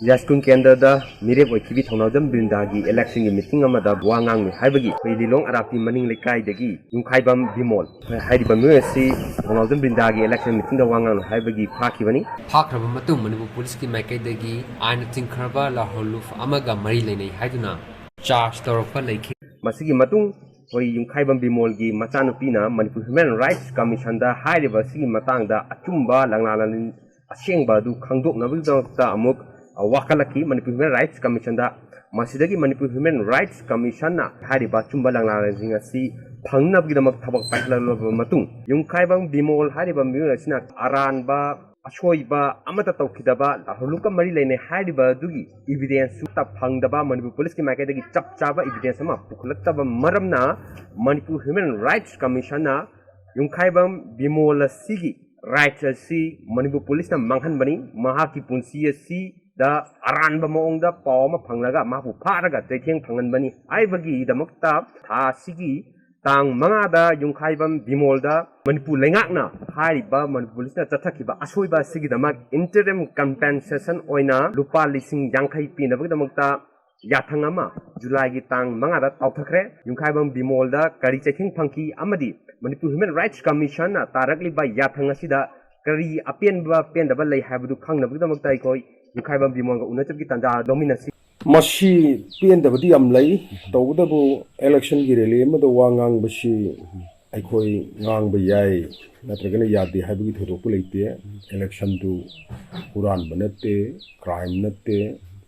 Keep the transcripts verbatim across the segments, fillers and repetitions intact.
ꯌꯥꯏꯁ꯭ꯀꯨꯜ ꯀꯦꯟꯗ꯭ꯔꯗ ꯃꯤꯔꯦꯞ ꯑꯣꯏꯈꯤꯕꯤ ꯊꯧꯅꯥꯎꯖꯝ ꯕ꯭ꯔꯤꯟꯗꯥꯒꯤ ꯏꯂꯦꯛꯁꯟꯒꯤ ꯃꯤꯇꯤꯡ ꯑꯃꯗ ꯋꯥ ꯉꯥꯡꯂꯨꯏ ꯍꯥꯏꯕꯒꯤ ꯑꯩꯈꯣꯏ ꯂꯤꯂꯣꯡ ꯑꯔꯥꯞꯄꯤ ꯃꯅꯤꯡ ꯂꯩꯀꯥꯏꯗꯒꯤ ꯌꯨꯝꯈꯥꯏꯕꯝ ꯕꯤꯃꯣꯜ ꯍꯥꯏꯔꯤꯕ ꯃꯤꯑꯣꯏ ꯑꯁꯤ ꯊꯧꯅꯥꯎꯖꯝ ꯕ꯭ꯔꯤꯟꯗꯥꯒꯤ ꯏꯂꯦꯛꯁꯟ ꯃꯤꯇꯤꯡꯗ ꯋꯥ ꯉꯥꯡꯂꯨꯏ ꯍꯥꯏꯕꯒꯤ ꯐꯥꯈꯤꯕꯅꯤ꯫ ꯐꯥꯈ꯭ꯔꯕ ꯃꯇꯨꯡ ꯃꯅꯤꯄꯨꯔ ꯄꯨꯂꯤꯁꯀꯤ ꯃꯥꯏꯀꯩꯗꯒꯤ ꯑꯥꯏꯟꯅ ꯊꯤꯡꯈ꯭ꯔꯕ ꯂꯥꯍꯨꯂꯨꯐ ꯑꯃꯒ ꯃꯔꯤ ꯂꯩꯅꯩ ꯍꯥꯏꯗꯨꯅ ꯆꯥꯔꯖ ꯇꯧꯔꯛꯄ ꯂꯩꯈꯤ꯫ ꯃꯁꯤꯒꯤ ꯃꯇꯨꯡ ꯑꯩꯈꯣꯏ ꯌꯨꯝꯈꯥꯏꯕꯝ ꯕꯤꯃꯣꯜꯒꯤ ꯃꯆꯥꯅꯨꯄꯤꯅ ꯃꯅꯤꯄꯨꯔ ꯍ꯭ꯌꯨꯃꯦꯟ ꯔꯥꯏꯠꯁ ꯀꯃꯤꯁꯟꯗ ꯍꯥꯏꯔꯤꯕ ꯑꯁꯤꯒꯤ ꯃꯇꯥꯡꯗ ꯑꯆꯨꯝꯕ ꯂꯪꯂꯥ ꯂꯥꯂꯤꯟ ꯑꯁꯦꯡꯕ ꯑꯗꯨ ꯈꯪꯗꯣꯛꯅꯕꯒꯤꯗꯃꯛꯇ ꯑꯃꯨꯛ ꯋꯥꯀꯠꯂꯛꯈꯤ ꯃꯅꯤꯄꯨꯔ ꯍ꯭ꯌꯨꯃꯦꯟ ꯔꯥꯏꯠꯁ ꯀꯃꯤꯁꯟꯗ꯫ ꯃꯁꯤꯗꯒꯤ ꯃꯅꯤꯄꯨꯔ ꯍ꯭ꯌꯨꯃꯦꯟ ꯔꯥꯏꯠꯁ ꯀꯃꯤꯁꯟꯅ ꯍꯥꯏꯔꯤꯕ ꯑꯆꯨꯝꯕ ꯂꯪꯂꯥꯁꯤꯡ ꯑꯁꯤ ꯐꯪꯅꯕꯒꯤꯗꯃꯛ ꯊꯕꯛ ꯄꯥꯏꯈꯠꯂꯛꯂꯕ ꯃꯇꯨꯡ, ꯌꯨꯝꯈꯥꯏꯕꯝ ꯕꯤꯃꯣꯜ ꯍꯥꯏꯔꯤꯕ ꯃꯤꯑꯣꯏ ꯑꯁꯤꯅ ꯑꯔꯥꯟꯕ ꯑꯁꯣꯏꯕ ꯑꯃꯠꯇ ꯇꯧꯈꯤꯗꯕ ꯂꯥꯍꯨꯂꯨꯞꯀ ꯃꯔꯤ ꯂꯩꯅꯩ ꯍꯥꯏꯔꯤꯕ ꯑꯗꯨꯒꯤ ꯏꯕꯤꯗꯦꯟꯁꯁꯨ ꯐꯪꯗꯕ, ꯃꯅꯤꯄꯨꯔ ꯄꯨꯂꯤꯁꯀꯤ ꯃꯥꯏꯀꯩꯗꯒꯤ ꯆꯞ ꯆꯥꯕ ꯏꯕꯤꯗꯦꯟꯁ ꯑꯃ ꯄꯨꯈꯠꯂꯛꯇꯕ ꯃꯔꯝꯅ ꯃꯅꯤꯄꯨꯔ ꯍ꯭ꯌꯨꯃꯦꯟ ꯔꯥꯏꯠꯁ ꯀꯃꯤꯁꯟꯅ ꯌꯨꯝꯈꯥꯏꯕꯝ ꯕꯤꯃꯣꯜ ꯑꯁꯤꯒꯤ ꯔꯥꯏꯠꯁ ꯑꯁꯤ ꯃꯅꯤꯄꯨꯔ ꯄꯨꯂꯤꯁꯅ ꯃꯥꯡꯍꯟꯕꯅꯤ, ꯃꯍꯥꯛꯀꯤ ꯄꯨꯟꯁꯤ ꯑꯁꯤꯗ ꯑꯔꯥꯟꯕ ꯃꯑꯣꯡꯗ ꯄꯥꯎ ꯑꯃ ꯐꯪꯂꯒ ꯃꯍꯥꯛꯄꯨ ꯐꯥꯔꯒ ꯆꯩꯊꯦꯡ ꯐꯪꯍꯟꯕꯅꯤ ꯍꯥꯏꯕꯒꯤꯗꯃꯛꯇ ꯊꯥ ꯑꯁꯤꯒꯤ ꯇꯥꯡ ꯃꯉꯥꯗ ꯌꯨꯝꯈꯥꯏꯕꯝ ꯕꯤꯃꯣꯜꯗ ꯃꯅꯤꯄꯨꯔ ꯂꯩꯉꯥꯛꯅ ꯍꯥꯏꯔꯤꯕ ꯃꯅꯤꯄꯨꯔ ꯄꯨꯂꯤꯁꯅ ꯆꯠꯊꯈꯤꯕ ꯑꯁꯣꯏꯕ ꯑꯁꯤꯒꯤꯗꯃꯛ ꯏꯟꯇꯔꯤꯝ ꯀꯝꯄꯦꯟꯁꯦꯁꯟ ꯑꯣꯏꯅ ꯂꯨꯄꯥ ꯂꯤꯁꯤꯡ ꯌꯥꯡꯈꯩ ꯄꯤꯅꯕꯒꯤꯗꯃꯛꯇ ꯌꯥꯊꯪ ꯑꯃ ꯖꯨꯂꯥꯏꯒꯤ ꯇꯥꯡ ꯃꯉꯥꯗ ꯇꯥꯎꯊꯈ꯭ꯔꯦ꯫ ꯌꯨꯝꯈꯥꯏꯕꯝ ꯕꯤꯃꯣꯜꯗ ꯀꯔꯤ ꯆꯩꯊꯦꯡ ꯐꯪꯈꯤ ꯑꯃꯗꯤ ꯃꯅꯤꯄꯨꯔ ꯍ꯭ꯌꯨꯃꯦꯟ ꯔꯥꯏꯠꯁ ꯀꯃꯤꯁꯟꯅ ꯇꯥꯔꯛꯂꯤꯕ ꯌꯥꯊꯪ ꯑꯁꯤꯗ ꯀꯔꯤ ꯑꯄꯦꯟꯕ ꯄꯦꯟꯗꯕ ꯂꯩ ꯍꯥꯏꯕꯗꯨ ꯈꯪꯅꯕꯒꯤꯗꯃꯛꯇ ꯑꯩꯈꯣꯏ ꯌꯨꯝꯈꯥꯏꯕꯝ ꯕꯤꯃꯣꯜꯒ ꯎꯅꯖꯕꯒꯤ ꯇꯥꯟꯖꯥ ꯂꯧꯃꯤꯟꯅꯁꯤ꯫ ꯃꯁꯤ ꯄꯦꯟꯗꯕꯗꯤ ꯌꯥꯝ ꯂꯩ꯫ ꯇꯧꯕꯇꯕꯨ ꯏꯂꯦꯛꯁꯟꯒꯤ ꯔꯦꯂꯤ ꯑꯃꯗ ꯋꯥ ꯉꯥꯡꯕꯁꯤ ꯑꯩꯈꯣꯏ ꯉꯥꯡꯕ ꯌꯥꯏ ꯅꯠꯇ꯭ꯔꯒꯅ ꯌꯥꯗꯦ ꯍꯥꯏꯕꯒꯤ ꯊꯣꯏꯗꯣꯛꯄ ꯂꯩꯇꯦ꯫ ꯏꯂꯦꯛꯁꯟꯗꯨ ꯍꯨꯔꯥꯟꯕ ꯅꯠꯇꯦ, ꯀ꯭ꯔꯥꯏꯝ ꯅꯠꯇꯦ,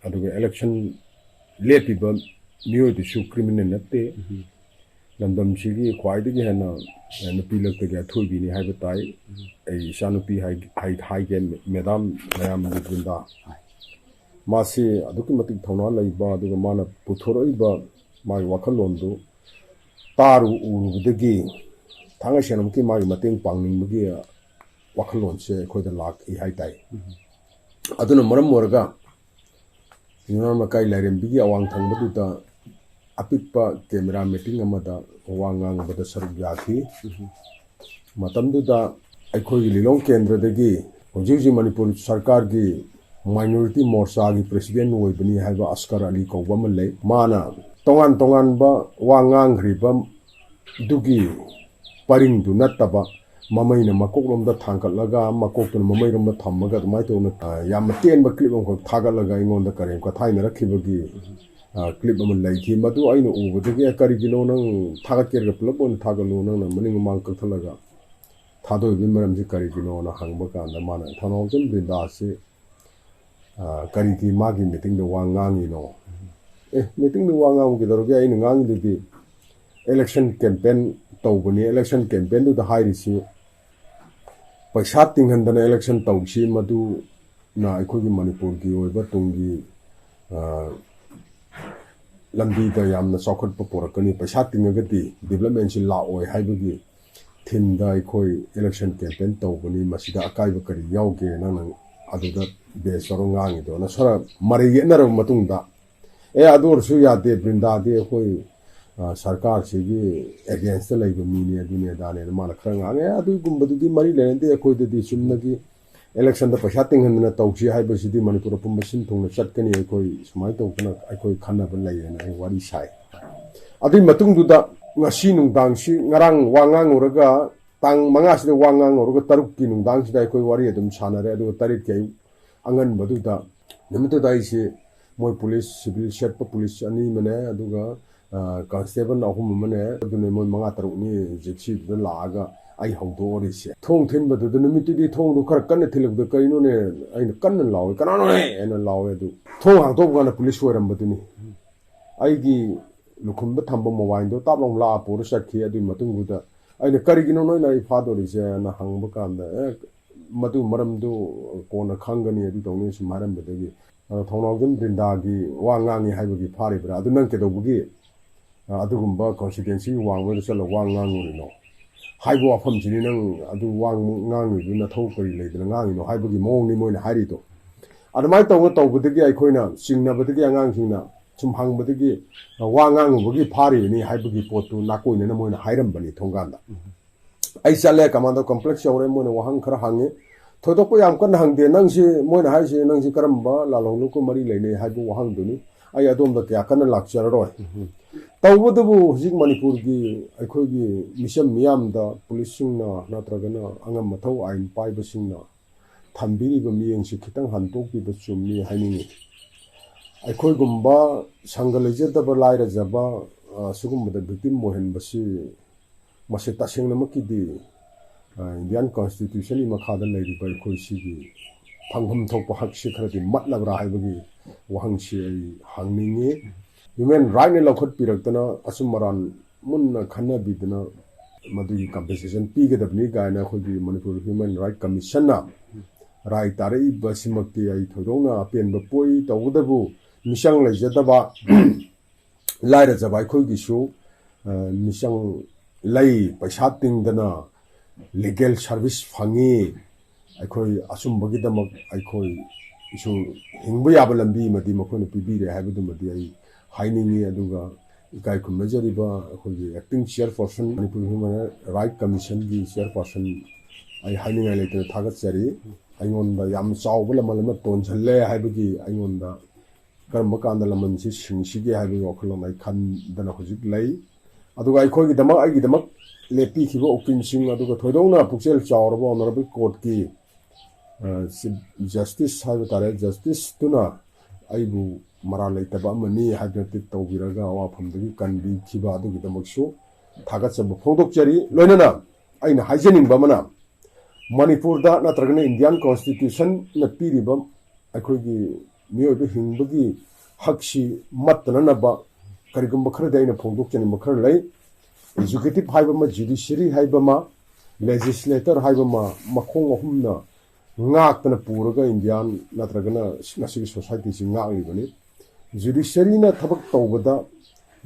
ꯑꯗꯨꯒ ꯏꯂꯦꯛꯁꯟ ꯂꯦꯞꯄꯤꯕ ꯃꯤꯑꯣꯏꯗꯨꯁꯨ ꯀ꯭ꯔꯤꯃꯤꯅꯦꯜ ꯅꯠꯇꯦ꯫ ꯂꯝꯗꯝꯁꯤꯒꯤ ꯈ꯭ꯋꯥꯏꯗꯒꯤ ꯍꯦꯟꯅ ꯅꯨꯄꯤ ꯂꯛꯇꯒꯤ ꯑꯊꯣꯏꯕꯤꯅꯤ ꯍꯥꯏꯕ ꯇꯥꯏ꯫ ꯑꯩ ꯏꯆꯥꯅꯨꯄꯤ ꯍꯥꯏ-, ꯍꯥꯏ-, ꯍꯥꯏꯒꯦ ꯃꯦꯗꯥꯝ ꯃꯌꯥꯝ ꯕ꯭ꯔꯤꯟꯗꯥ꯫ ꯃꯥꯁꯤ ꯑꯗꯨꯛꯀꯤ ꯃꯇꯤꯛ ꯊꯧꯅꯥ ꯂꯩꯕ, ꯑꯗꯨꯒ ꯃꯥꯅ ꯄꯨꯊꯣꯔꯛꯏꯕ ꯃꯥꯒꯤ ꯋꯥꯈꯜꯂꯣꯟꯗꯨ ꯇꯥꯔꯨ ꯎꯔꯨꯕꯗꯒꯤ ꯊꯥꯡꯒꯩ ꯁꯦꯡꯅꯃꯛꯀꯤ ꯃꯥꯒꯤ ꯃꯇꯦꯡ ꯄꯥꯡꯅꯤꯡꯕꯒꯤ ꯋꯥꯈꯜꯂꯣꯟꯁꯦ ꯑꯩꯈꯣꯏꯗ ꯂꯥꯛꯏ ꯍꯥꯏ ꯇꯥꯏ꯫ ꯑꯗꯨꯅ ꯃꯔꯝ ꯑꯣꯏꯔꯒ ꯅꯤꯉꯣꯜ ꯃꯀꯥꯏ ꯂꯥꯏꯔꯦꯝꯕꯤꯒꯤ ꯑꯋꯥꯡ ꯊꯪꯕꯗꯨꯗ ꯑꯄꯤꯛꯄ ꯀꯦꯃꯦꯔꯥ ꯃꯤꯇꯤꯡ ꯑꯃꯗ ꯋꯥ ꯉꯥꯡꯕꯗ ꯁꯔꯨꯛ ꯌꯥꯈꯤ꯫ ꯃꯇꯝꯗꯨꯗ ꯑꯩꯈꯣꯏꯒꯤ ꯂꯤꯂꯣꯡ ꯀꯦꯟꯗ꯭ꯔꯗꯒꯤ ꯍꯧꯖꯤꯛ ꯍꯧꯖꯤꯛ ꯃꯅꯤꯄꯨꯔ ꯁꯔꯀꯥꯔꯒꯤ ꯃꯥꯏꯅꯣꯔꯤꯇꯤ ꯃꯣꯔꯆꯥꯒꯤ ꯄ꯭ꯔꯦꯁꯤꯗꯦꯟ ꯑꯣꯏꯕꯅꯤ ꯍꯥꯏꯕ ꯑꯁꯀꯔ ꯑꯂꯤ ꯀꯧꯕ ꯑꯃ ꯂꯩ꯫ ꯃꯥꯅ ꯇꯣꯉꯥꯟ ꯇꯣꯉꯥꯟꯕ ꯋꯥ ꯉꯥꯡꯈ꯭ꯔꯤꯕ ꯑꯗꯨꯒꯤ ꯄꯔꯤꯡꯗꯨ ꯅꯠꯇꯕ, ꯃꯃꯩꯅ ꯃꯀꯣꯛꯂꯣꯝꯗ ꯊꯥꯡꯒꯠꯂꯒ ꯃꯀꯣꯛꯇꯨꯅ ꯃꯃꯩꯔꯣꯝꯗ ꯊꯝꯃꯒ ꯑꯗꯨꯃꯥꯏꯅ ꯇꯧꯅ, ꯑ, ꯌꯥꯝꯅ ꯇꯦꯟꯕ ꯀ꯭ꯂꯤꯞ ꯑꯃꯈꯛ ꯊꯥꯒꯠꯂꯒ ꯑꯩꯉꯣꯟꯗ ꯀꯔꯦꯝ ꯀꯊꯥꯏꯅꯔꯛꯈꯤꯕꯒꯤ, ꯑ, ꯀ꯭ꯂꯤꯞ ꯑꯃ ꯂꯩꯈꯤ꯫ ꯃꯗꯨ ꯑꯩꯅ ꯎꯕꯗꯒꯤ, "ꯑꯦ, ꯀꯔꯤꯒꯤꯅꯣ ꯅꯪ ꯊꯥꯒꯠꯀꯦꯔꯒ ꯄꯨꯂꯞ ꯑꯣꯏꯅ ꯊꯥꯒꯠꯂꯨ, ꯅꯪꯅ ꯃꯅꯤꯡ ꯃꯃꯥꯡ ꯀꯛꯊꯠꯂꯒ ꯊꯥꯗꯣꯛꯏꯕꯒꯤ ꯃꯔꯝꯁꯤ ꯀꯔꯤꯒꯤꯅꯣꯅ?" ꯍꯪꯕ ꯀꯥꯟꯗ ꯃꯥꯅ, "ꯊꯧꯅꯥꯎꯖꯝ ꯕ꯭ꯔꯤꯟꯗꯥꯁꯤ, ꯑ, ꯀꯔꯤꯒꯤ ꯃꯥꯒꯤ ꯃꯤꯇꯤꯡꯗ ꯋꯥ ꯉꯥꯡꯉꯤꯅꯣ?" "ꯑꯦ, ꯃꯤꯇꯤꯡꯗ ꯋꯥ ꯉꯥꯡꯕ ꯀꯩꯗꯧꯔꯒꯦ? ꯑꯩꯅ ꯉꯥꯡꯉꯤꯗꯨꯗꯤ ꯏꯂꯦꯛꯁꯟ ꯀꯦꯝꯄꯦꯟ ꯇꯧꯕꯅꯤ꯫ ꯏꯂꯦꯛꯁꯟ ꯀꯦꯝꯄꯦꯟꯗꯨꯗ ꯍꯥꯏꯔꯤꯁꯤ ꯄꯩꯁꯥ ꯇꯤꯡꯍꯟꯗꯅ ꯏꯂꯦꯛꯁꯟ ꯇꯧꯁꯤ, ꯃꯗꯨꯅ ꯑꯩꯈꯣꯏꯒꯤ ꯃꯅꯤꯄꯨꯔꯒꯤ ꯑꯣꯏꯕ ꯇꯨꯡꯒꯤ, ꯑ, ꯂꯝꯕꯤꯗ ꯌꯥꯝꯅ ꯆꯥꯎꯈꯠꯄ ꯄꯨꯔꯛꯀꯅꯤ, ꯄꯩꯁꯥ ꯇꯤꯡꯉꯒꯗꯤ ꯗꯤꯕꯂꯞꯃꯦꯟꯁꯤ ꯂꯥꯛꯑꯣꯏ ꯍꯥꯏꯕꯒꯤ ꯊꯤꯝꯗ ꯑꯩꯈꯣꯏ ꯏꯂꯦꯛꯁꯟ ꯀꯦꯝꯄꯦꯟ ꯇꯧꯕꯅꯤ, ꯃꯁꯤꯗ ꯑꯀꯥꯏꯕ ꯀꯔꯤ ꯌꯥꯎꯒꯦ? ꯅꯪꯅ ꯑꯗꯨꯗ ꯕꯦꯁ ꯇꯧꯔ ꯉꯥꯡꯉꯤꯗꯣꯅ ꯈꯔ ꯃꯔꯩ ꯌꯦꯠꯅꯔꯕ ꯃꯇꯨꯡꯗ, "ꯑꯦ, ꯑꯗꯨ ꯑꯣꯏꯔꯁꯨ ꯌꯥꯗꯦ, ꯕ꯭ꯔꯤꯟꯗꯥꯗꯤ ꯑꯩꯈꯣꯏ, ꯑ, ꯁꯔꯀꯥꯔꯁꯤꯒꯤ ꯑꯦꯒꯦꯟꯁꯇ ꯂꯩꯕ ꯃꯤꯅꯤ, ꯑꯗꯨꯅꯤ ꯑꯗꯥꯅꯦꯅ" ꯃꯥꯅ ꯈꯔ ꯉꯥꯡꯉꯦ꯫ "ꯑꯦ, ꯑꯗꯨꯒꯨꯝꯕꯗꯨꯗꯤ ꯃꯔꯤ ꯂꯩꯅꯗꯦ, ꯑꯩꯈꯣꯏꯗꯗꯤ ꯆꯨꯝꯅꯒꯤ ꯏꯂꯦꯛꯁꯟꯗ ꯄꯩꯁꯥ ꯇꯤꯡꯍꯟꯗꯅ ꯇꯧꯁꯤ ꯍꯥꯏꯕꯁꯤꯗꯤ ꯃꯅꯤꯄꯨꯔ ꯑꯄꯨꯝꯕ ꯁꯤꯟ ꯊꯨꯡꯅ ꯆꯠꯀꯅꯤ, ꯑꯩꯈꯣꯏ ꯁꯨꯃꯥꯏꯅ ꯇꯧꯗꯅ ꯑꯩꯈꯣꯏ ꯈꯟꯅꯕ ꯂꯩꯌꯦꯅ" ꯑꯩ ꯋꯥꯔꯤ ꯁꯥꯏ꯫ ꯑꯗꯨꯒꯤ ꯃꯇꯨꯡꯗꯨꯗ ꯉꯁꯤ ꯅꯨꯡꯗꯥꯡꯁꯤ, ꯉꯔꯥꯡ ꯋꯥ ꯉꯥꯡꯉꯨꯔꯒ, ꯇꯥꯡ ꯃꯉꯥꯁꯤꯗ ꯋꯥ ꯉꯥꯡꯉꯨꯔꯒ, ꯇꯔꯨꯛꯀꯤ ꯅꯨꯡꯗꯥꯡꯁꯤꯗ ꯑꯩꯈꯣꯏ ꯋꯥꯔꯤ ꯑꯗꯨꯝ ꯁꯥꯟꯅꯔꯦ꯫ ꯑꯗꯨꯒ ꯇꯔꯦꯠꯀꯤ ꯑꯌꯨꯛ ꯑꯉꯟꯕꯗꯨꯗ, ꯅꯨꯃꯤꯠꯇꯨꯗ ꯑꯩꯁꯤ ꯃꯣꯏ ꯄꯨꯂꯤꯁ, ꯁꯤꯚꯤꯜ ꯁꯦꯠꯄ ꯄꯨꯂꯤꯁ ꯑꯅꯤ ꯑꯃꯅꯦ, ꯑꯗꯨꯒ, ꯑ, ꯀꯟꯁꯇꯦꯕꯜ ꯑꯍꯨꯝ ꯑꯃꯅꯦ, ꯑꯗꯨꯅꯦ ꯃꯣꯏ ꯃꯉꯥ ꯇꯔꯨꯛꯅꯤ ꯖꯤꯞꯁꯤꯗꯨꯗ ꯂꯥꯛꯑꯒ ꯑꯩ ꯍꯧꯗꯣꯛꯑꯔꯤꯁꯦ꯫ ꯊꯣꯡ ꯊꯤꯟꯕꯗꯨꯗ, ꯅꯨꯃꯤꯠꯇꯨꯗꯤ ꯊꯣꯡꯗꯣ ꯈꯔ ꯀꯟꯅ ꯊꯤꯜꯂꯛꯄꯗ, "ꯀꯩꯅꯣꯅꯦ?" ꯑꯩꯅ ꯀꯟꯅ ꯂꯥꯎꯋꯦ, "ꯀꯅꯥꯅꯣꯅꯦ?" ꯍꯥꯏꯅ ꯂꯥꯎꯋꯦ꯫ ꯑꯗꯨ ꯊꯣꯡ ꯍꯥꯡꯗꯣꯛꯄ ꯀꯥꯟꯗ ꯄꯨꯂꯤꯁ ꯑꯣꯏꯔꯝꯕꯗꯨꯅꯤ꯫ ꯑꯩꯒꯤ ꯂꯨꯈꯨꯝꯗ ꯊꯝꯕ ꯃꯣꯕꯥꯏꯜꯗꯣ ꯇꯥꯞ ꯂꯥꯎ ꯂꯥꯛꯑ ꯄꯨꯔ ꯆꯠꯈꯤ꯫ ꯑꯗꯨꯒꯤ ꯃꯇꯨꯡꯗꯨꯗ ꯑꯩꯅ, "ꯀꯔꯤꯒꯤꯅꯣ ꯅꯣꯏꯅ ꯑꯩ ꯐꯥꯗꯣꯔꯤꯁꯦꯅ?" ꯍꯪꯕ ꯀꯥꯟꯗ, "ꯑꯦ, ꯃꯗꯨ ꯃꯔꯝꯗꯨ ꯀꯣꯟꯅ ꯈꯪꯒꯅꯤ, ꯑꯗꯨ ꯇꯧꯅꯤ" ꯁꯨꯝ ꯍꯥꯏꯔꯝꯕꯗꯒꯤ, ꯑ, "ꯊꯧꯅꯥꯎꯖꯝ ꯕ꯭ꯔꯤꯟꯗꯥꯒꯤ ꯋꯥ ꯉꯥꯡꯉꯤ ꯍꯥꯏꯕꯒꯤ ꯐꯥꯔꯤꯕ꯭ꯔꯥ? ꯑꯗꯨ ꯅꯪ ꯀꯩꯗꯧꯕꯒꯤ, ꯑ, ꯑꯗꯨꯒꯨꯝꯕ ꯀꯣꯟꯁꯇꯤꯇ꯭ꯋꯦꯟꯁꯤꯒꯤ ꯋꯥꯡꯃꯗ ꯆꯠꯂꯒ ꯋꯥ ꯉꯥꯡꯉꯨꯔꯤꯅꯣ?" ꯍꯥꯏꯕ ꯋꯥꯐꯝꯁꯤꯅꯤ꯫ "ꯅꯪ ꯑꯗꯨ ꯋꯥ ꯉꯥꯡꯉꯤꯗꯨ ꯅꯊꯧ ꯀꯔꯤ ꯂꯩꯗꯅ ꯉꯥꯡꯉꯤꯅꯣ?" ꯍꯥꯏꯕꯒꯤ ꯃꯑꯣꯡꯅꯤ ꯃꯣꯏꯅ ꯍꯥꯏꯔꯤꯗꯣ꯫ ꯑꯗꯨꯃꯥꯏꯅ ꯇꯧꯅ ꯇꯧꯕꯗꯒꯤ, ꯑꯩꯈꯣꯏꯅ ꯆꯤꯡꯅꯕꯗꯒꯤ, ꯑꯉꯥꯡꯁꯤꯡꯅ ꯁꯨꯝ ꯍꯪꯕꯗꯒꯤ, ꯋꯥ ꯉꯥꯡꯉꯨꯕꯒꯤ ꯐꯥꯔꯤꯕꯅꯤ ꯍꯥꯏꯕꯒꯤ ꯄꯣꯠꯇꯨ ꯅꯥꯀꯣꯏꯅꯅ ꯃꯣꯏꯅ ꯍꯥꯏꯔꯝꯕꯅꯤ ꯊꯣꯡꯒꯥꯟꯗ꯫ ꯑꯩ ꯆꯠꯂꯦ, ꯀꯃꯥꯟꯗꯣ ꯀꯝꯄ꯭ꯂꯦꯛꯁ ꯌꯧꯔꯦ, ꯃꯣꯏꯅ ꯋꯥꯍꯪ ꯈꯔ ꯍꯪꯉꯤ꯫ ꯊꯣꯏꯗꯣꯛꯄ ꯌꯥꯝ ꯀꯟꯅ ꯍꯪꯗꯦ꯫ "ꯅꯪꯁꯤ, ꯃꯣꯏꯅ ꯍꯥꯏꯁꯤ, ꯅꯪꯁꯤ ꯀꯔꯝꯕ ꯂꯥꯜꯍꯧꯂꯨꯞꯀ ꯃꯔꯤ ꯂꯩꯅꯩ?" ꯍꯥꯏꯕ ꯋꯥꯍꯪꯗꯨꯅꯤ꯫ ꯑꯩ ꯑꯗꯣꯝꯗ ꯀꯌꯥ ꯀꯟꯅ ꯂꯥꯛꯆꯔꯔꯣꯏ꯫ ꯇꯧꯕꯇꯕꯨ ꯍꯧꯖꯤꯛ ꯃꯅꯤꯄꯨꯔꯒꯤ ꯑꯩꯈꯣꯏꯒꯤ ꯃꯤꯆꯝ ꯃꯤꯌꯥꯝꯗ ꯄꯨꯂꯤꯁꯁꯤꯡꯅ ꯅꯠꯇ꯭ꯔꯒꯅ ꯑꯉꯝ ꯑꯊꯧ ꯑꯥꯏꯟ ꯄꯥꯏꯕꯁꯤꯡꯅ ꯊꯝꯕꯤꯔꯤꯕ ꯃꯤꯠꯌꯦꯡꯁꯤ ꯈꯤꯇꯪ ꯍꯟꯗꯣꯛꯄꯤꯕ ꯆꯨꯝꯃꯤ ꯍꯥꯏꯅꯤꯡꯏ꯫ ꯑꯩꯈꯣꯏꯒꯨꯝꯕ ꯁꯪꯒ ꯂꯩꯖꯗꯕ, ꯂꯥꯏꯔꯖꯕ, ꯑ, ꯁꯤꯒꯨꯝꯕꯗ victim ꯑꯣꯏꯍꯟꯕꯁꯤ, ꯃꯁꯤ ꯇꯁꯦꯡꯅꯃꯛꯀꯤꯗꯤ, ꯑ, Indian Constitution ꯒꯤ ꯃꯈꯥꯗ ꯂꯩꯔꯤꯕ ꯑꯩꯈꯣꯏ ꯁꯤꯒꯤ ꯐꯪꯐꯝ ꯊꯣꯛꯄ ꯍꯛꯁꯤ ꯈꯔꯗꯤ ꯃꯠꯂꯕ꯭ꯔꯥ ꯍꯥꯏꯕꯒꯤ ꯋꯥꯍꯪꯁꯤ ꯑꯩ ꯍꯪꯅꯤꯡꯏ꯫ Human Right ꯅ ꯂꯧꯈꯠꯄꯤꯔꯛꯇꯅ ꯑꯆꯨꯝ ꯑꯔꯥꯟ ꯃꯨꯟꯅ ꯈꯟꯅꯕꯤꯗꯨꯅ ꯃꯗꯨꯒꯤ compensation ꯄꯤꯒꯗꯕꯅꯤ ꯀꯥꯏꯅ ꯑꯩꯈꯣꯏꯒꯤ ꯃꯅꯤꯄꯨꯔ Human Right Commission ꯅ ꯔꯥꯏ ꯇꯥꯔꯛꯏꯕꯁꯤꯃꯛꯇꯤ ꯑꯩ ꯊꯣꯏꯗꯣꯛꯅ ꯑꯄꯦꯟꯕ ꯄꯣꯛꯏ꯫ ꯇꯧꯕꯇꯕꯨ ꯃꯤꯆꯪ ꯂꯩꯖꯗꯕ, ꯂꯥꯏꯔꯖꯕ ꯑꯩꯈꯣꯏꯒꯤꯁꯨ, ꯑ, ꯃꯤꯆꯪ ꯂꯩ, ꯄꯩꯁꯥ ꯇꯤꯡꯗꯅ legal service ꯐꯪꯉꯤ꯫ ꯑꯩꯈꯣꯏ ꯑꯆꯨꯝꯕꯒꯤꯗꯃꯛ ꯑꯩꯈꯣꯏꯁꯨ ꯍꯤꯡꯕ ꯌꯥꯕ ꯂꯝꯕꯤ ꯑꯃꯗꯤ ꯃꯈꯣꯏꯅ ꯄꯤꯕꯤꯔꯦ ꯍꯥꯏꯕꯗꯨꯃꯗꯤ ꯑꯩ ꯍꯥꯏꯅꯤꯡꯉꯤ꯫ ꯑꯗꯨꯒ ꯏꯀꯥꯏ ꯈꯨꯝꯅꯖꯔꯤꯕ ꯑꯩꯈꯣꯏꯒꯤ acting chairperson, Manipur Human Right Commission ꯒꯤ chairperson, ꯑꯩ ꯍꯥꯏꯅꯤꯡꯉꯥꯏ ꯂꯩꯇꯅ ꯊꯥꯒꯠꯆꯔꯤ꯫ ꯑꯩꯉꯣꯟꯗ ꯌꯥꯝ ꯆꯥꯎꯕ ꯂꯃꯜ ꯑꯃ ꯇꯣꯟꯁꯤꯜꯂꯦ ꯍꯥꯏꯕꯒꯤ ꯑꯩꯉꯣꯟꯗ ꯀꯔꯝꯕ ꯀꯥꯟꯗ ꯂꯃꯟꯁꯤ ꯁꯤꯡꯁꯤꯒꯦ ꯍꯥꯏꯕꯒꯤ ꯋꯥꯈꯜꯂꯣꯟ ꯑꯩ ꯈꯟꯗꯅ ꯍꯧꯖꯤꯛ ꯂꯩ꯫ ꯑꯗꯨꯒ ꯑꯩꯈꯣꯏꯒꯤꯗꯃꯛ, ꯑꯩꯒꯤꯗꯃꯛ ꯂꯦꯞꯄꯤꯈꯤꯕ ꯎꯀꯤꯜꯁꯤꯡ, ꯑꯗꯨꯒ ꯊꯣꯏꯗꯣꯛꯅ ꯄꯨꯛꯆꯦꯜ ꯆꯥꯎꯔꯕ Honourable Court ꯀꯤ, ꯑ, Chief Justice ꯍꯥꯏꯕ ꯇꯥꯔꯦ, Justice ꯇꯨꯅ ꯑꯩꯕꯨ ꯃꯔꯥꯜ ꯂꯩꯇꯕ ꯑꯃꯅꯤ ꯍꯥꯏꯗꯨꯅ treat ꯇꯧꯕꯤꯔꯒ ꯑꯋꯥꯐꯝꯗꯒꯤ ꯀꯟꯕꯤꯈꯤꯕ ꯑꯗꯨꯒꯤꯗꯃꯛꯁꯨ ꯊꯥꯒꯠꯆꯕ ꯐꯣꯡꯗꯣꯛꯆꯔꯤ꯫ ꯂꯣꯏꯅꯅ ꯑꯩꯅ ꯍꯥꯏꯖꯅꯤꯡꯕ ꯑꯃꯅ, ꯃꯅꯤꯄꯨꯔꯗ ꯅꯠꯇ꯭ꯔꯒꯅ Indian Constitution ꯅ ꯄꯤꯔꯤꯕ ꯑꯩꯈꯣꯏꯒꯤ ꯃꯤꯑꯣꯏꯕ ꯍꯤꯡꯕꯒꯤ ꯍꯛꯁꯤ ꯃꯠꯇꯅꯅꯕ ꯀꯔꯤꯒꯨꯝꯕ ꯈꯔꯗꯤ ꯑꯩꯅ ꯐꯣꯡꯗꯣꯛꯆꯅꯤꯡꯕ ꯈꯔ ꯂꯩ꯫ Executive ꯍꯥꯏꯕ ꯑꯃ, Judiciary ꯍꯥꯏꯕ ꯑꯃ, Legislature ꯍꯥꯏꯕ ꯑꯃ, ꯃꯈꯣꯡ ꯑꯍꯨꯝꯅ ꯉꯥꯛꯇꯅ ꯄꯨꯔꯒ Indian ꯅꯠꯇ꯭ꯔꯒꯅ ꯉꯁꯤꯒꯤ society ꯁꯤ ꯉꯥꯛꯂꯤꯕꯅꯤ꯫ Judiciary ꯅ ꯊꯕꯛ ꯇꯧꯕꯗ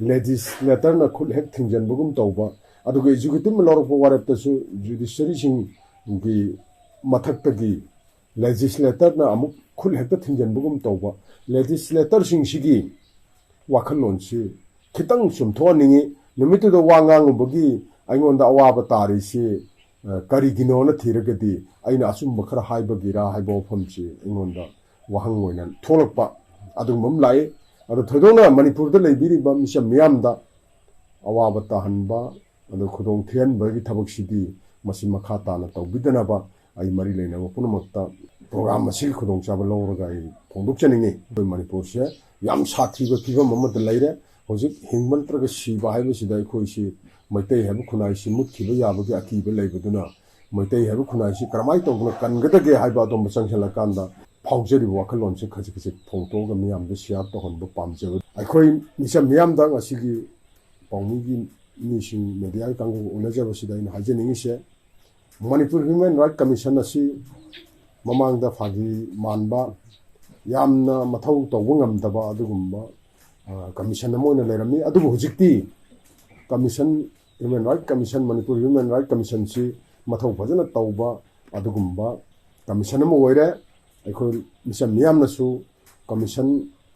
Legislature ꯅ ꯈꯨꯠ ꯍꯦꯛ ꯊꯤꯡꯖꯤꯟꯕꯒꯨꯝ ꯇꯧꯕ, ꯑꯗꯨꯒ Executive ꯅ ꯂꯧꯔꯛꯄ ꯋꯥꯔꯦꯞꯇꯁꯨ Judiciary ꯁꯤꯡꯒꯤ ꯃꯊꯛꯇꯒꯤ Legislature ꯅ ꯑꯃꯨꯛ ꯈꯨꯠ ꯍꯦꯛꯇ ꯊꯤꯡꯖꯤꯟꯕꯒꯨꯝ ꯇꯧꯕ, Legislator ꯁꯤꯡꯁꯤꯒꯤ ꯋꯥꯈꯜꯂꯣꯟꯁꯤ ꯈꯤꯇꯪ ꯆꯨꯝꯊꯣꯛꯍꯟꯅꯤꯡꯉꯤ꯫ ꯅꯨꯃꯤꯠꯇꯨꯗ ꯋꯥ ꯉꯥꯡꯉꯨꯕꯒꯤ ꯑꯩꯉꯣꯟꯗ ꯑꯋꯥꯕ ꯇꯥꯔꯤꯁꯤ ꯑ, ꯀꯔꯤꯒꯤꯅꯣꯅ ꯊꯤꯔꯒꯗꯤ ꯑꯩꯅ ꯑꯆꯨꯝꯕ ꯈꯔ ꯍꯥꯏꯕꯒꯤꯔꯥ ꯍꯥꯏꯕ ꯋꯥꯐꯝꯁꯤ ꯑꯩꯉꯣꯟꯗ ꯋꯥꯍꯪ ꯑꯣꯏꯅ ꯊꯣꯛꯂꯛꯄ ꯑꯗꯨꯒꯨꯝꯕ ꯑꯃ ꯂꯥꯛꯏ꯫ ꯑꯗꯣ ꯊꯣꯏꯗꯣꯛꯅ ꯃꯅꯤꯄꯨꯔꯗ ꯂꯩꯕꯤꯔꯤꯕ ꯃꯤꯆꯝ ꯃꯤꯌꯥꯝꯗ ꯑꯋꯥꯕ ꯇꯥꯍꯟꯕ, ꯑꯗꯨ ꯈꯨꯗꯣꯡ ꯊꯤꯍꯟꯕꯒꯤ ꯊꯕꯛꯁꯤꯗꯤ ꯃꯁꯤ ꯃꯈꯥ ꯇꯥꯅ ꯇꯧꯕꯤꯗꯅꯕ ꯑꯩ ꯃꯔꯤ ꯂꯩꯅꯕ ꯄꯨꯝꯅꯃꯛꯇ ꯄ꯭ꯔꯣꯒ꯭ꯔꯥꯝ ꯑꯁꯤꯒꯤ ꯈꯨꯗꯣꯡꯆꯥꯕ ꯂꯧꯔꯒ ꯑꯩ ꯐꯣꯡꯗꯣꯛꯆꯅꯤꯡꯉꯤ꯫ ꯑꯩꯈꯣꯏ ꯃꯅꯤꯄꯨꯔꯁꯦ ꯌꯥꯝ ꯁꯥꯊꯤꯕ ꯐꯤꯕꯝ ꯑꯃꯗ ꯂꯩꯔꯦ꯫ ꯍꯧꯖꯤꯛ ꯍꯤꯡꯕ ꯅꯠꯇ꯭ꯔꯒ ꯁꯤꯕ ꯍꯥꯏꯕꯁꯤꯗ ꯑꯩꯈꯣꯏꯁꯤ ꯃꯩꯇꯩ ꯍꯥꯏꯕ ꯈꯨꯟꯅꯥꯏꯁꯤ ꯃꯨꯠꯈꯤꯕ ꯌꯥꯕꯒꯤ ꯑꯀꯤꯕ ꯂꯩꯕꯗꯨꯅ ꯃꯩꯇꯩ ꯍꯥꯏꯕ ꯈꯨꯟꯅꯥꯏꯁꯤ ꯀꯔꯝꯍꯥꯏꯅ ꯇꯧꯗꯅ ꯀꯟꯒꯗꯒꯦ ꯍꯥꯏꯕ ꯑꯗꯣꯝꯗ ꯆꯪꯁꯤꯜꯂꯀꯥꯟꯗ ꯐꯥꯎꯖꯔꯤꯕ ꯋꯥꯈꯜꯂꯣꯟꯁꯦ ꯈꯖꯤꯛ ꯈꯖꯤꯛ ꯐꯣꯡꯗꯣꯛꯑꯒ ꯃꯤꯌꯥꯝꯗ ꯁꯤꯌꯥꯔ ꯇꯧꯍꯟꯕ ꯄꯥꯝꯖꯕ꯫ ꯑꯩꯈꯣꯏ ꯃꯤꯆꯝ ꯃꯤꯌꯥꯝꯗ ꯉꯁꯤꯒꯤ ꯄꯥꯎꯃꯤꯒꯤ ꯃꯤꯁꯤꯡ, ꯃꯦꯗꯤꯌꯥꯒꯤ ꯀꯥꯡꯕꯨꯒ ꯎꯅꯖꯕꯁꯤꯗ ꯑꯩꯅ ꯍꯥꯏꯖꯅꯤꯡꯉꯤꯁꯦ, ꯃꯅꯤꯄꯨꯔ ꯍ꯭ꯌꯨꯃꯦꯟ ꯔꯥꯏꯠ ꯀꯃꯤꯁꯟ ꯑꯁꯤ ꯃꯃꯥꯡꯗ ꯐꯥꯒꯤ ꯃꯥꯟꯕ, ꯌꯥꯝꯅ ꯃꯊꯧ ꯇꯧꯕ ꯉꯝꯗꯕ ꯑꯗꯨꯒꯨꯝꯕ, ꯑ, ꯀꯃꯤꯁꯟ ꯑꯃ ꯑꯣꯏꯅ ꯂꯩꯔꯝꯃꯤ꯫ ꯑꯗꯨꯕꯨ ꯍꯧꯖꯤꯛꯇꯤ commission, human right commission, Manipur human right ꯀꯃꯤꯁꯟꯁꯤ ꯃꯊꯧ ꯐꯖꯅ ꯇꯧꯕ ꯑꯗꯨꯒꯨꯝꯕ ꯀꯃꯤꯁꯟ ꯑꯃ ꯑꯣꯏꯔꯦ꯫ ꯑꯩꯈꯣꯏ ꯃꯤꯆꯝ ꯃꯤꯌꯥꯝꯅꯁꯨ ꯀꯃꯤꯁꯟ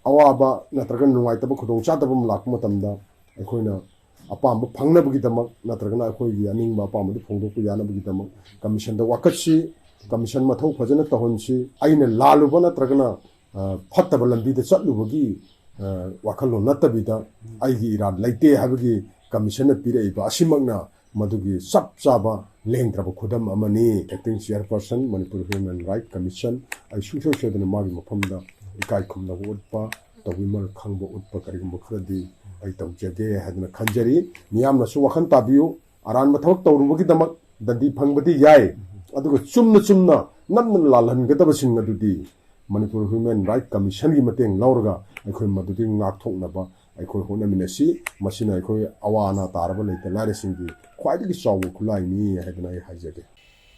ꯑꯋꯥꯕ ꯅꯠꯇ꯭ꯔꯒ ꯅꯨꯡꯉꯥꯏꯇꯕ ꯈꯨꯗꯣꯡꯆꯥꯗꯕ ꯑꯃ ꯂꯥꯛꯄ ꯃꯇꯝꯗ ꯑꯩꯈꯣꯏꯅ ꯑꯄꯥꯝꯕ ꯐꯪꯅꯕꯒꯤꯗꯃꯛ ꯅꯠꯇ꯭ꯔꯒꯅ ꯑꯩꯈꯣꯏꯒꯤ ꯑꯅꯤꯡꯕ ꯑꯄꯥꯝꯕꯗꯨ ꯐꯣꯡꯗꯣꯛꯄ ꯌꯥꯅꯕꯒꯤꯗꯃꯛ ꯀꯃꯤꯁꯟꯗ ꯋꯥꯀꯠꯁꯤ, ꯀꯃꯤꯁꯟ ꯃꯊꯧ ꯐꯖꯅ ꯇꯧꯍꯟꯁꯤ꯫ ꯑꯩꯅ ꯂꯥꯜꯂꯨꯕ ꯅꯠꯇ꯭ꯔꯒꯅ, ꯑ, ꯐꯠꯇꯕ ꯂꯝꯕꯤꯗ ꯆꯠꯂꯨꯕꯒꯤ, ꯑ, ꯋꯥꯈꯜꯂꯣꯟ ꯅꯠꯇꯕꯤꯗ ꯑꯩꯒꯤ ꯏꯔꯥꯟ ꯂꯩꯇꯦ ꯍꯥꯏꯕꯒꯤ ꯀꯃꯤꯁꯟꯅ ꯄꯤꯔꯛꯏꯕ ꯑꯁꯤꯃꯛꯅ ꯃꯗꯨꯒꯤ ꯆꯞ ꯆꯥꯕ ꯂꯦꯡꯗ꯭ꯔꯕ ꯈꯨꯗꯝ ꯑꯃꯅꯤ꯫ Acting Chairperson, Manipur Human Right Commission, ꯑꯩ ꯁꯨꯡꯁꯣꯏ ꯁꯣꯏꯗꯅ ꯃꯥꯒꯤ ꯃꯐꯝꯗ ꯏꯀꯥꯏ ꯈꯨꯝꯅꯕ ꯎꯠꯄ, ꯇꯧꯕꯤꯃꯜ ꯈꯪꯕ ꯎꯠꯄ ꯀꯔꯤꯒꯨꯝꯕ ꯈꯔꯗꯤ ꯑꯩ ꯇꯧꯖꯒꯦ ꯍꯥꯏꯗꯅ ꯈꯟꯖꯔꯤ꯫ ꯃꯤꯌꯥꯝꯅꯁꯨ ꯋꯥꯈꯜ ꯇꯥꯕꯤꯌꯨ꯫ ꯑꯔꯥꯟꯕ ꯊꯕꯛ ꯇꯧꯔꯨꯕꯒꯤꯗꯃꯛ ꯗꯟꯗꯤ ꯐꯪꯕꯗꯤ ꯌꯥꯏ, ꯑꯗꯨꯒ ꯆꯨꯝꯅ ꯆꯨꯝꯅ ꯅꯝꯅ ꯂꯥꯜꯍꯟꯒꯗꯕꯁꯤꯡ ꯑꯗꯨꯗꯤ ꯃꯅꯤꯄꯨꯔ ꯍ꯭ꯌꯨꯃꯦꯟ ꯔꯥꯏꯠ ꯀꯃꯤꯁꯟꯒꯤ ꯃꯇꯦꯡ ꯂꯧꯔꯒ ꯑꯩꯈꯣꯏ ꯃꯗꯨꯗꯒꯤ ꯉꯥꯛꯊꯣꯛꯅꯕ ꯑꯩꯈꯣꯏ ꯍꯣꯠꯅꯃꯤꯟꯅꯁꯤ꯫ ꯃꯁꯤꯅ ꯑꯩꯈꯣꯏ ꯑꯋꯥ ꯑꯅꯥ ꯇꯥꯔꯕ ꯂꯩꯇ ꯂꯥꯏꯔꯁꯤꯡꯒꯤ ꯈ꯭ꯋꯥꯏꯗꯒꯤ ꯆꯥꯎꯕ ꯈꯨꯠꯂꯥꯏꯅꯤ ꯍꯥꯏꯗꯅ ꯑꯩ ꯍꯥꯏꯖꯒꯦ꯫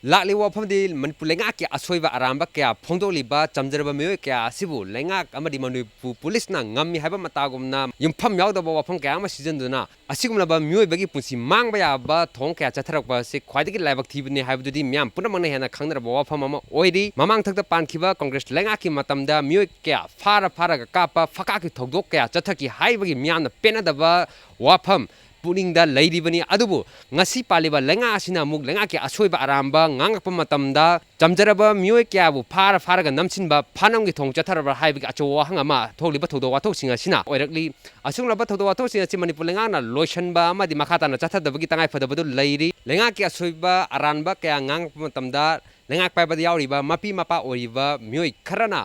ꯂꯥꯛꯂꯤꯕ ꯋꯥꯐꯝꯗꯤ ꯃꯅꯤꯄꯨꯔ ꯂꯩꯉꯥꯛꯀꯤ ꯑꯁꯣꯏꯕ ꯑꯔꯥꯟꯕ ꯀꯌꯥ ꯐꯣꯡꯗꯣꯛꯂꯤꯕ ꯆꯝꯖꯔꯕ ꯃꯤꯑꯣꯏ ꯀꯌꯥ ꯑꯁꯤꯕꯨ ꯂꯩꯉꯥꯛ ꯑꯃꯗꯤ ꯃꯅꯤꯄꯨꯔ ꯄꯨꯂꯤꯁꯅ ꯉꯝꯃꯤ ꯍꯥꯏꯕ ꯃꯇꯥꯒꯨꯝꯅ ꯌꯨꯝꯐꯝ ꯌꯥꯎꯗꯕ ꯋꯥꯐꯝ ꯀꯌꯥ ꯑꯃ ꯁꯤꯖꯤꯟꯅꯗꯨꯅ ꯑꯁꯤꯒꯨꯝꯂꯕ ꯃꯤꯑꯣꯏꯕꯒꯤ ꯄꯨꯟꯁꯤ ꯃꯥꯡꯕ ꯌꯥꯕ ꯊꯧꯑꯣꯡ ꯀꯌꯥ ꯆꯠꯊꯔꯛꯄ ꯑꯁꯤ ꯈ꯭ꯋꯥꯏꯗꯒꯤ ꯂꯥꯏꯕꯛ ꯊꯤꯕꯅꯤ ꯍꯥꯏꯕꯗꯨꯗꯤ ꯃꯤꯌꯥꯝ ꯄꯨꯝꯅꯃꯛꯅ ꯍꯦꯟꯅ ꯈꯪꯅꯔꯕ ꯋꯥꯐꯝ ꯑꯃ ꯑꯣꯏꯔꯤ꯫ ꯃꯃꯥꯡꯊꯛꯇ ꯄꯥꯟꯈꯤꯕ ꯀꯪꯒ꯭ꯔꯦꯁ ꯂꯩꯉꯥꯛꯀꯤ ꯃꯇꯝꯗ ꯃꯤꯑꯣꯏ ꯀꯌꯥ ꯐꯥꯔ ꯐꯥꯔꯒ ꯀꯥꯞꯄ ꯐꯀꯥꯛꯀꯤ ꯊꯧꯗꯣꯛ ꯀꯌꯥ ꯆꯠꯊꯈꯤ ꯍꯥꯏꯕꯒꯤ ꯃꯤꯌꯥꯝꯅ ꯄꯦꯟꯅꯗꯕ ꯋꯥꯐꯝ ꯄꯨꯛꯅꯤꯡꯗ ꯂꯩꯔꯤꯕꯅꯤ꯫ ꯑꯗꯨꯕꯨ ꯉꯁꯤ ꯄꯥꯜꯂꯤꯕ ꯂꯩꯉꯥꯛ ꯑꯁꯤꯅ ꯑꯃꯨꯛ ꯂꯩꯉꯥꯛꯀꯤ ꯑꯁꯣꯏꯕ ꯑꯔꯥꯟꯕ ꯉꯥꯡꯂꯛꯄ ꯃꯇꯝꯗ ꯆꯝꯖꯔꯕ ꯃꯤꯑꯣꯏ ꯀꯌꯥꯕꯨ ꯐꯥꯔ ꯐꯥꯔꯒ ꯅꯝꯁꯤꯟꯕ, ꯐꯥꯅꯝꯒꯤ ꯊꯣꯡ ꯆꯠꯊꯔꯕ꯭ꯔꯥ ꯍꯥꯏꯕꯒꯤ ꯑꯆꯧꯕ ꯋꯥꯍꯪ ꯑꯃ ꯊꯣꯛꯂꯤꯕ ꯊꯧꯗꯣꯛ ꯋꯥꯊꯣꯛꯁꯤꯡ ꯑꯁꯤꯅ ꯑꯣꯏꯔꯛꯂꯤ꯫ ꯑꯁꯤꯒꯨꯝꯂꯕ ꯊꯧꯗꯣꯛ ꯋꯥꯊꯣꯛꯁꯤꯡ ꯑꯁꯤ ꯃꯅꯤꯄꯨꯔ ꯂꯩꯉꯥꯛꯅ ꯂꯣꯏꯁꯤꯟꯕ ꯑꯃꯗꯤ ꯃꯈꯥ ꯇꯥꯅ ꯆꯠꯊꯗꯕꯒꯤ ꯇꯉꯥꯏꯐꯗꯕꯗꯨ ꯂꯩꯔꯤ꯫ ꯂꯩꯉꯥꯛꯀꯤ ꯑꯁꯣꯏꯕ ꯑꯔꯥꯟꯕ ꯀꯌꯥ ꯉꯥꯡꯂꯛꯄ ꯃꯇꯝꯗ ꯂꯩꯉꯥꯛ ꯄꯥꯏꯕꯗ ꯌꯥꯎꯔꯤꯕ ꯃꯄꯤ ꯃꯄꯥ ꯑꯣꯏꯔꯤꯕ ꯃꯤꯑꯣꯏ ꯈꯔꯅ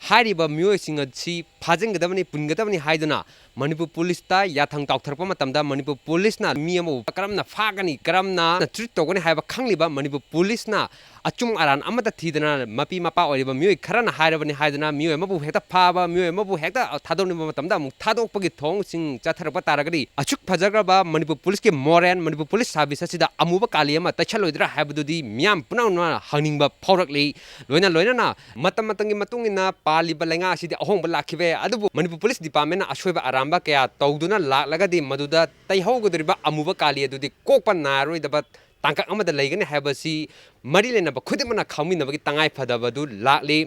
ꯍꯥꯏꯔꯤꯕ ꯃꯤꯑꯣꯏꯁꯤꯡ ꯑꯁꯤ ꯐꯥꯖꯤꯟꯒꯗꯕꯅꯤ, ꯄꯨꯟꯒꯗꯕꯅꯤ ꯍꯥꯏꯗꯨꯅ ꯃꯅꯤꯄꯨꯔ ꯄꯨꯂꯤꯁꯇ ꯌꯥꯊꯪ ꯇꯥꯎꯊꯔꯛꯄ ꯃꯇꯝꯗ ꯃꯅꯤꯄꯨꯔ ꯄꯨꯂꯤꯁꯅ ꯃꯤ ꯑꯃꯕꯨ ꯀꯔꯝꯅ ꯐꯥꯒꯅꯤ, ꯀꯔꯝꯅ ꯇ꯭ꯔꯤꯠ ꯇꯧꯒꯅꯤ ꯍꯥꯏꯕ ꯈꯪꯂꯤꯕ ꯃꯅꯤꯄꯨꯔ ꯄꯨꯂꯤꯁꯅ ꯑꯆꯨꯝ ꯑꯔꯥꯟ ꯑꯃꯠꯇ ꯊꯤꯗꯅ ꯃꯄꯤ ꯃꯄꯥ ꯑꯣꯏꯔꯤꯕ ꯃꯤꯑꯣꯏ ꯈꯔꯅ ꯍꯥꯏꯔꯕꯅꯤ ꯍꯥꯏꯗꯨꯅ ꯃꯤꯑꯣꯏ ꯑꯃꯕꯨ ꯍꯦꯛꯇ ꯐꯥꯕ, ꯃꯤꯑꯣꯏ ꯑꯃꯕꯨ ꯍꯦꯛꯇ ꯊꯥꯗꯣꯛꯅꯤꯡꯕ ꯃꯇꯝꯗ ꯑꯃꯨꯛ ꯊꯥꯗꯣꯛꯄꯒꯤ ꯊꯧꯑꯣꯡꯁꯤꯡ ꯆꯠꯊꯔꯛꯄ ꯇꯥꯔꯒꯗꯤ ꯑꯁꯨꯛ ꯐꯖꯈ꯭ꯔꯕ ꯃꯅꯤꯄꯨꯔ ꯄꯨꯂꯤꯁꯀꯤ ꯃꯣꯔꯦꯜ, ꯃꯅꯤꯄꯨꯔ ꯄꯨꯂꯤꯁ ꯁꯥꯔꯚꯤꯁ ꯑꯁꯤꯗ ꯑꯃꯨꯕ ꯀꯥꯂꯤ ꯑꯃ ꯇꯩꯁꯜꯂꯣꯏꯗ꯭ꯔꯥ ꯍꯥꯏꯕꯗꯨꯗꯤ ꯃꯤꯌꯥꯝ ꯄꯨꯝꯅꯃꯛꯅ ꯍꯪꯅꯤꯡꯕ ꯐꯥꯎꯔꯛꯂꯤ꯫ ꯂꯣꯏꯅ ꯂꯣꯏꯅꯅ ꯃꯇꯝ ꯃꯇꯝꯒꯤ ꯃꯇꯨꯡ ꯏꯟꯅ ꯄꯥꯜꯂꯤꯕ ꯂꯩꯉꯥꯛ ꯑꯁꯤꯗꯤ ꯑꯍꯣꯡꯕ ꯂꯥꯛꯈꯤꯕ ꯌꯥꯏ, ꯑꯗꯨꯕꯨ ꯃꯅꯤꯄꯨꯔ ꯄꯨꯂꯤꯁ ꯗꯤꯄꯥꯔꯠꯃꯦꯟꯅ ꯑꯁꯣꯏꯕ ꯑꯔꯥꯟꯕ ꯀꯌꯥ ꯇꯧꯗꯨꯅ ꯂꯥꯛꯂꯒꯗꯤ ꯃꯗꯨꯗ ꯇꯩꯍꯧꯒꯗꯧꯔꯤꯕ ꯑꯃꯨꯕ ꯀꯥꯂꯤ ꯑꯗꯨꯗꯤ ꯀꯣꯛꯄ ꯅꯥꯏꯔꯣꯏꯗꯕ ꯇꯥꯡꯀꯛ ꯑꯃꯗ ꯂꯩꯒꯅꯤ ꯍꯥꯏꯕꯁꯤ ꯃꯔꯤ ꯂꯩꯅꯕ ꯈꯨꯗꯤꯡꯃꯛꯅ ꯈꯪꯃꯤꯟꯅꯕꯒꯤ ꯇꯉꯥꯏꯐꯗꯕꯗꯨ ꯂꯥꯛꯂꯤ꯫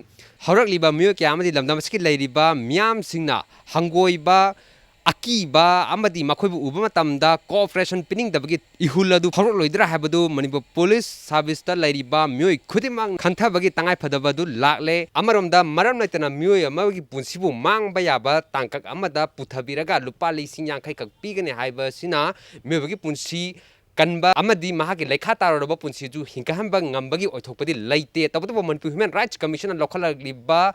ꯍꯧꯔꯛꯂꯤꯕ ꯃꯤꯑꯣꯏ ꯀꯌꯥ ꯑꯃꯗꯤ ꯂꯝꯗꯝ ꯑꯁꯤꯒꯤ ꯂꯩꯔꯤꯕ ꯃꯤꯌꯥꯝꯁꯤꯡꯅ ꯍꯪꯒꯣꯏꯕ, ꯑꯀꯤꯕ ꯑꯃꯗꯤ ꯃꯈꯣꯏꯕꯨ ꯎꯕ ꯃꯇꯝꯗ ꯀꯣꯑꯣꯄꯔꯦꯁꯟ ꯄꯤꯅꯤꯡꯗꯕꯒꯤ ꯏꯍꯨꯜ ꯑꯗꯨ ꯐꯥꯎꯔꯛꯂꯣꯏꯗ꯭ꯔꯥ ꯍꯥꯏꯕꯗꯨ ꯃꯅꯤꯄꯨꯔ ꯄꯨꯂꯤꯁ ꯁꯥꯔꯚꯤꯁꯇ ꯂꯩꯔꯤꯕ ꯃꯤꯑꯣꯏ ꯈꯨꯗꯤꯡꯃꯛ ꯈꯟꯊꯕꯒꯤ ꯇꯉꯥꯏꯐꯗꯕ ꯑꯗꯨ ꯂꯥꯛꯂꯦ꯫ ꯑꯃꯔꯣꯝꯗ ꯃꯔꯝ ꯂꯩꯇꯅ ꯃꯤꯑꯣꯏ ꯑꯃꯒꯤ ꯄꯨꯟꯁꯤꯕꯨ ꯃꯥꯡꯕ ꯌꯥꯕ ꯇꯥꯡꯀꯛ ꯑꯃꯗ ꯄꯨꯊꯕꯤꯔꯒ ꯂꯨꯄꯥ ꯂꯤꯁꯤꯡ ꯌꯥꯡꯈꯩ ꯈꯛ ꯄꯤꯒꯅꯤ ꯍꯥꯏꯕ ꯑꯁꯤꯅ ꯃꯤꯑꯣꯏꯕꯒꯤ ꯄꯨꯟꯁꯤ ꯀꯟꯕ ꯑꯃꯗꯤ ꯃꯍꯥꯛꯀꯤ ꯂꯩꯈꯥ ꯇꯥꯔꯨꯔꯕ ꯄꯨꯟꯁꯤꯁꯨ ꯍꯤꯡꯒꯠꯍꯟꯕ ꯉꯝꯕꯒꯤ ꯑꯣꯏꯊꯣꯛꯄꯗꯤ ꯂꯩꯇꯦ꯫ ꯇꯧꯕꯇꯕꯨ ꯃꯅꯤꯄꯨꯔ ꯍ꯭ꯌꯨꯃꯦꯟ ꯔꯥꯏꯠꯁ ꯀꯃꯤꯁꯟꯅ ꯂꯧꯈꯠꯂꯛꯂꯤꯕ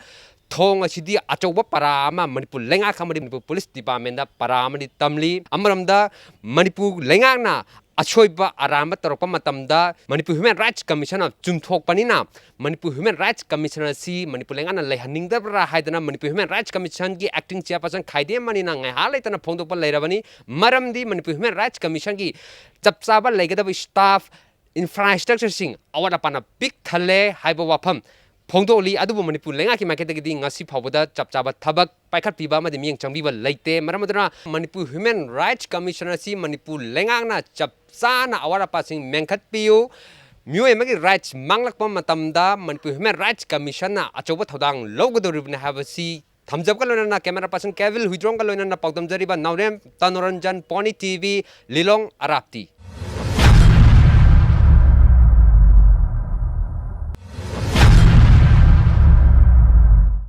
ꯊꯣꯡ ꯑꯁꯤꯗꯤ ꯑꯆꯧꯕ ꯄꯔꯥ ꯑꯃ ꯃꯅꯤꯄꯨꯔ ꯂꯩꯉꯥꯛ ꯑꯃꯗꯤ ꯃꯅꯤꯄꯨꯔ ꯄꯨꯂꯤꯁ ꯗꯤꯄꯥꯔꯠꯃꯦꯟꯗ ꯄꯔꯥ ꯑꯃꯗꯤ ꯇꯝꯂꯤ꯫ ꯑꯃꯔꯣꯝꯗ ꯃꯅꯤꯄꯨꯔ ꯂꯩꯉꯥꯛꯅ ꯑꯁꯣꯏꯕ ꯑꯔꯥꯟꯕ ꯇꯧꯔꯛꯄ ꯃꯇꯝꯗ ꯃꯅꯤꯄꯨꯔ ꯍ꯭ꯌꯨꯃꯦꯟ ꯔꯥꯏꯠꯁ ꯀꯃꯤꯁꯟꯅ ꯆꯨꯝꯊꯣꯛꯄꯅꯤꯅ ꯃꯅꯤꯄꯨꯔ ꯍ꯭ꯌꯨꯃꯦꯟ ꯔꯥꯏꯠꯁ ꯀꯃꯤꯁꯟ ꯑꯁꯤ ꯃꯅꯤꯄꯨꯔ ꯂꯩꯉꯥꯛꯅ ꯂꯩꯍꯟꯅꯤꯡꯗꯕ꯭ꯔꯥ ꯍꯥꯏꯗꯅ ꯃꯅꯤꯄꯨꯔ ꯍ꯭ꯌꯨꯃꯦꯟ ꯔꯥꯏꯠꯁ ꯀꯃꯤꯁꯟꯒꯤ ꯑꯦꯛꯇꯤꯡ ꯆꯤꯌꯔꯄꯔꯁꯟ ꯈꯥꯏꯗꯦꯝ ꯃꯅꯤꯅ ꯉꯥꯏꯍꯥꯛ ꯂꯩꯇꯅ ꯐꯣꯡꯗꯣꯛꯄ ꯂꯩꯔꯕꯅꯤ꯫ ꯃꯔꯝꯗꯤ ꯃꯅꯤꯄꯨꯔ ꯍ꯭ꯌꯨꯃꯦꯟ ꯔꯥꯏꯠꯁ ꯀꯃꯤꯁꯟꯒꯤ ꯆꯞ ꯆꯥꯕ ꯂꯩꯒꯗꯕ ꯁ꯭ꯇꯥꯐ, ꯏꯟꯐ꯭ꯔꯥꯁ꯭ꯇ꯭ꯔꯛꯆꯔꯁꯤꯡ ꯑꯋꯥꯠ ꯑꯄꯥꯅ ꯄꯤꯛ ꯊꯜꯂꯦ ꯍꯥꯏꯕ ꯋꯥꯐꯝ ꯐꯣꯡꯗꯣꯛꯂꯤ꯫ ꯑꯗꯨꯕꯨ ꯃꯅꯤꯄꯨꯔ ꯂꯩꯉꯥꯛꯀꯤ ꯃꯥꯏꯀꯩꯗꯒꯤꯗꯤ ꯉꯁꯤ ꯐꯥꯎꯕꯗ ꯆꯞ ꯆꯥꯕ ꯊꯕꯛ ꯄꯥꯏꯈꯠꯄꯤꯕ ꯑꯃꯗꯤ ꯃꯤꯠꯌꯦꯡ ꯆꯪꯕꯤꯕ ꯂꯩꯇꯦ꯫ ꯃꯔꯝ ꯑꯗꯨꯅ ꯃꯅꯤꯄꯨꯔ ꯍ꯭ꯌꯨꯃꯦꯟ ꯔꯥꯏꯠꯁ ꯀꯃꯤꯁꯟ ꯑꯁꯤ ꯃꯅꯤꯄꯨꯔ ꯂꯩꯉꯥꯛꯅ ꯆꯞ ꯆꯥꯅ ꯑꯋꯥꯠ ꯑꯄꯥꯁꯤꯡ ꯃꯦꯟꯈꯠꯄꯤꯌꯨ꯫ ꯃꯤꯑꯣꯏ ꯑꯃꯒꯤ ꯔꯥꯏꯠꯁ ꯃꯥꯡꯂꯛꯄ ꯃꯇꯝꯗ ꯃꯅꯤꯄꯨꯔ ꯍ꯭ꯌꯨꯃꯦꯟ ꯔꯥꯏꯠꯁ ꯀꯃꯤꯁꯟꯅ ꯑꯆꯧꯕ ꯊꯧꯗꯥꯡ ꯂꯧꯒꯗꯧꯔꯤꯕꯅꯤ ꯍꯥꯏꯕꯁꯤ ꯊꯝꯖꯕꯒ ꯂꯣꯏꯅꯅ camera person Kevil Huidrong ꯒ ꯂꯣꯏꯅꯅ ꯄꯥꯎꯗꯝꯖꯔꯤꯕ ꯅꯥꯎꯔꯦꯝ ꯇꯅꯣꯔꯟꯖꯟ, Pony TV, ꯂꯤꯂꯣꯡ ꯑꯔꯥꯞꯇꯤ꯫